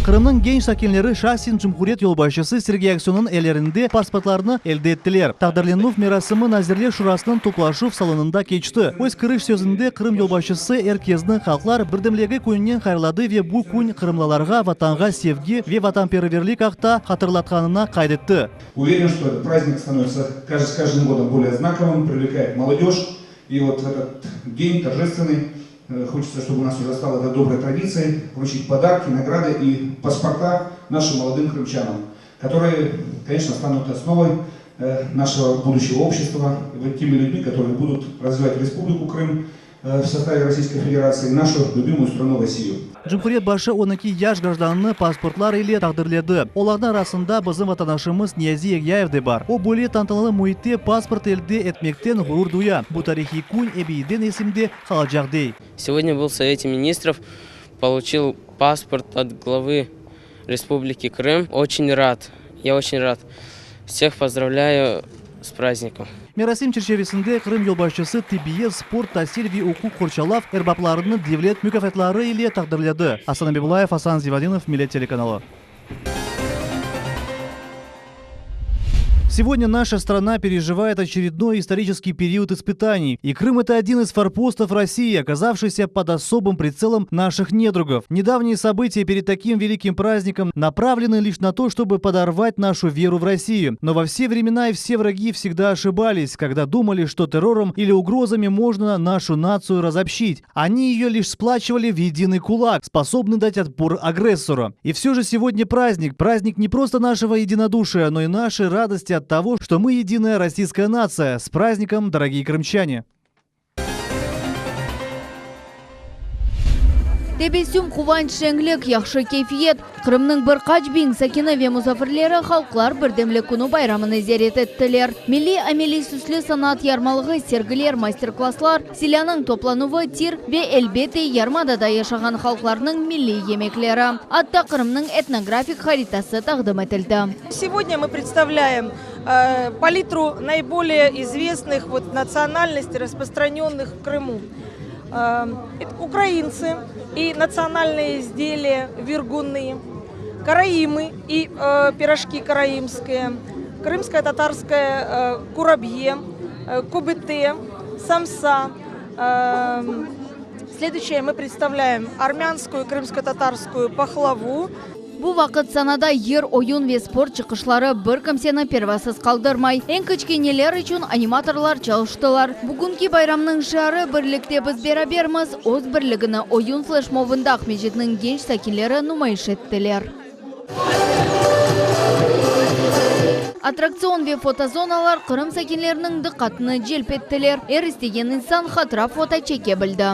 Qırımnıñ genç sakinleri şahsen cumhuriyet yolbaşçısı Sergey Aksönovnıñ ellerinde pasportlarnı elde ettiler. Taqdirlenüv merasimi Nazirler Şurasınıñ toplaşuv salonında keçti. Öz kiriş sözünde Qırım yolbaşçısı er kezni Halqlar birdemligi kününen hayırladı ve bu kün qırımlılarğa Vatanğa sevgi ve vatanperverlik aqta hatırlatqanını qayd etti. Уверен, что этот праздник становится с каждым годом более знаковым, привлекает молодежь. И вот в этот день торжественный хочется, чтобы у нас уже стало это доброй традицией, вручить подарки, награды и паспорта нашим молодым крымчанам, которые, конечно, станут основой нашего будущего общества, теми людьми, которые будут развивать Республику Крым в составе Российской Федерации, нашу любимую страну Россию. Cumhuriyet başı 12 yaş grajdanını pasportlar ile taqdirledi. Olarnıñ arasında bizim vatandaşımız Niyazi Yegyayev de bar. O, böyle tantanalı müitte pasport elde etmekten ğurur duya. Bu tarihiy kün ebiyden esimde qalacaq, dey. Сегодня был в Совете министров, получил паспорт от главы Республики Крым. Очень рад, я очень рад. Всех поздравляю с праздником. Merasim çerçevesinde Qırım yolbaşçısı tibbiyet, sport, tasil ve uquq qorçalav erbaplarını devlet mukâfatları ile taqdirledi. Asan Abibullayev, Asan Zivadinov, Millet telekanalı. Сегодня наша страна переживает очередной исторический период испытаний. И Крым – это один из форпостов России, оказавшийся под особым прицелом наших недругов. Недавние события перед таким великим праздником направлены лишь на то, чтобы подорвать нашу веру в Россию. Но во все времена и все враги всегда ошибались, когда думали, что террором или угрозами можно нашу нацию разобщить. Они ее лишь сплачивали в единый кулак, способный дать отпор агрессору. И все же сегодня праздник. Праздник не просто нашего единодушия, но и нашей радости от того, что мы единая российская нация. С праздником, дорогие крымчане! Tebessüm, quvanç, şeñlik, yahşı keyfiyet. Qırımnıñ bir qaç biñ sakini ve musafirleri Halqlar birdemlik künü bayramını ziyaret ettiler. Milliy ameliy süslü sanat yarmalığı, sergiler, master-klasslar, silânıñ toplanuvı, tir ve, elbette, yarımadada yaşağan halqlarnıñ milliy yemekleri. Atta Qırımnıñ etnografik haritası taqdim etildi. Segodnâ mı predstavlâyem palitru naybolее izvestnıh vot natsionalnostey, rasprostranennıh v Krımu. Ukraintsy i natsionalnıye izdeliya, virgunı, karaimı i pirojki karaimskıye, krımskotatarskoye kurabye, köbete, samsa. Sleduyuşçeye mı predstavlâyem armânskuyu, krımskotatarskую pahlavu. Bu vaqıt sanada yır, oyun ve sport çıqışları bir kimseni pervasız qaldırmay. Eñ kiçkeneler içün animatorlar çalıştılar. Bugünki bayramnıñ şiarı, Birlikte biz berabermiz, öz birligini oyun fleşmobında Aqmescitniñ genç sakinleri numayış ettiler. Attraktsion ve fotozonalar Qırım sakinleriniñ diqqatını celp ettiler. Er istegen insan hatıra foto çeke bildi.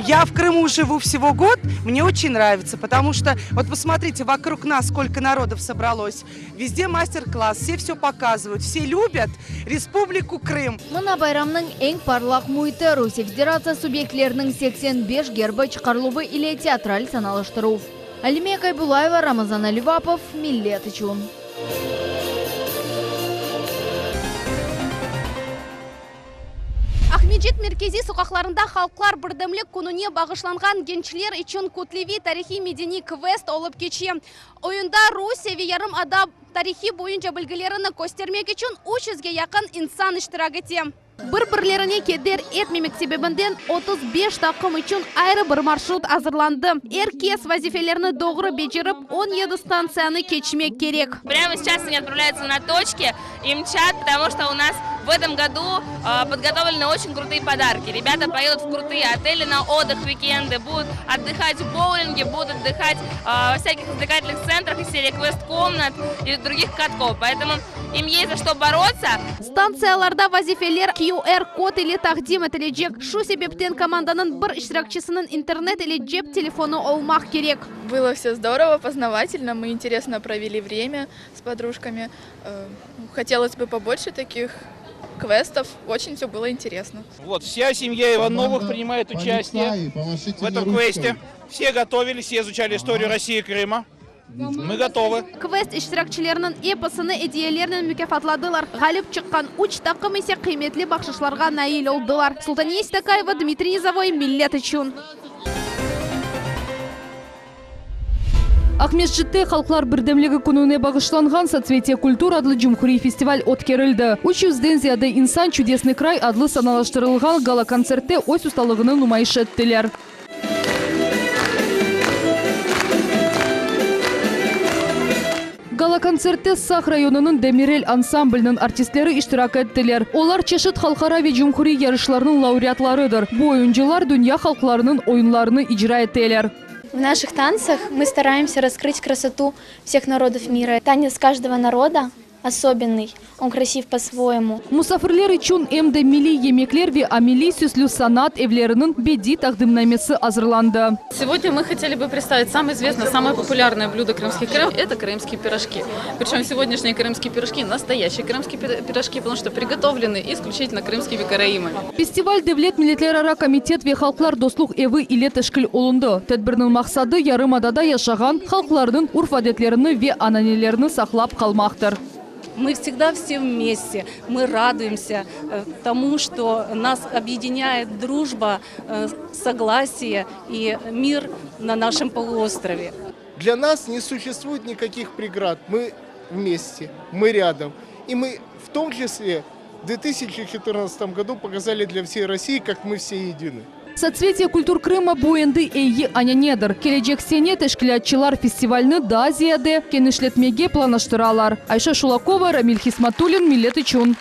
Я в Крыму живу всего год, мне очень нравится, потому что, вот посмотрите, вокруг нас сколько народов собралось, везде мастер-класс, все все показывают, все любят Республику Крым. Mına bayramnıñ eñ parlaq müiti, Rusiye Federatsiya subyektleriniñ 85 gerbi çıqarıluvı ile teatral sanalaştıruv. Alime Kaybulayeva, Ramazan Alivapov, Millet içün. Aqmescit merkeziy soqaqlarında Halqlar birdemlik kününe bağışlanğan gençler içün kütleviy tarihiy-medeniy kvest olıp keçe. Oyunda Rusiye ve yarımada tarihi boyunca bilgilerini köstermek içün üç yüzge yaqın insan iştirak ete. Bir-birlerine keder etmemek sebebinden 35 taqım içün ayrı bir marşrut azırlandı. Er kes vazifelerini doğru becerip, 17 stantsiyanı keçmek kerek. Prâmo seyças oni otpravlâyutsa na toçki i mçat, potomu çto u nas v etom godu podgotovleny oçen krutıye podarki. Rebâta poedut v krutıye oteli na otdıh vikendy, budut otdıhat v boulinge, budut otdıhat vo vsâkih razvlekatelnyh tsentrah iz seriyi kvest-komnat i drugih katkov. Poetomu im yest za çto borotsa. Stantsiyalarda vazifeler QR-kod ile taqdim etilecek. Şu sebepten komandanıñ bir iştirakçisiniñ internet ile cep telefonı olmaq kerek. Было все здорово, познавательно, мы интересно провели время с подружками. Хотелось бы побольше таких квестов, очень все было интересно. Вот, вся семья Ивановых принимает участие в этом квесте. Все готовились, все изучали историю России и Крыма. Мы готовы. Kvest iştirakçileriniñ episini ediyelernen mukâfatladılar. Ğalip çıqqan üç taqım ise qıymetli bahşışlarğa nail oldılar. Sultaniye Seytakayeva, Dmitriy Nizovoy, Millet içün. Aqmescitte Halqlar birdemligi kününe bağışlanğan Sotsvetiye kultur adlı cumhuriy festival ötkerildi. Üç yüzden ziyade insan Çudesnıy kray adlı sanalaştırılğan gala-kontsertte öz ustalığını numayış ettiler. Gala-kontsertte Saq rayonınıñ Demirel ansambliniñ artistleri iştirak ettiler. Olar çeşit halqara ve cumhuriy yarışlarnıñ laureatlarıdır. Bu oyuncılar dünya halqlarınıñ oyunlarını icra eteler. В наших танцах мы стараемся раскрыть красоту всех народов мира. Танец каждого народа особенный, он красив по-своему. Musafirler içün em de milliy yemekler ve ameliy süslü sanat evleriniñ bediy taqdimnamesi azırlandı. Сегодня мы хотели бы представить самое известное, самое популярное блюдо крымских крым – это крымские пирожки. Причем сегодняшние крымские пирожки – настоящие крымские пирожки, потому что приготовлены исключительно крымскими караимами. Festival Devlet milletlerara komitet ve Halqlar dostluq evi ile teşkil olundı. Tedbirniñ maqsadı, yarımadada yaşağan halqlarnıñ urf-adetlerini ve ananelerini saqlap qalmaqtır. Мы всегда все вместе, мы радуемся тому, что нас объединяет дружба, согласие и мир на нашем полуострове. Для нас не существует никаких преград. Мы вместе, мы рядом. И мы в том числе в 2014 году показали для всей России, как мы все едины. Sotsvetiye kultur Krıma bu endi eyi ananedir. Kelecek sene teşkilâtçılar festivalni daa ziyade kenişletmege planlaştıralar. Ayşe Şulakova, Ramil Hismatulin, Millet içün.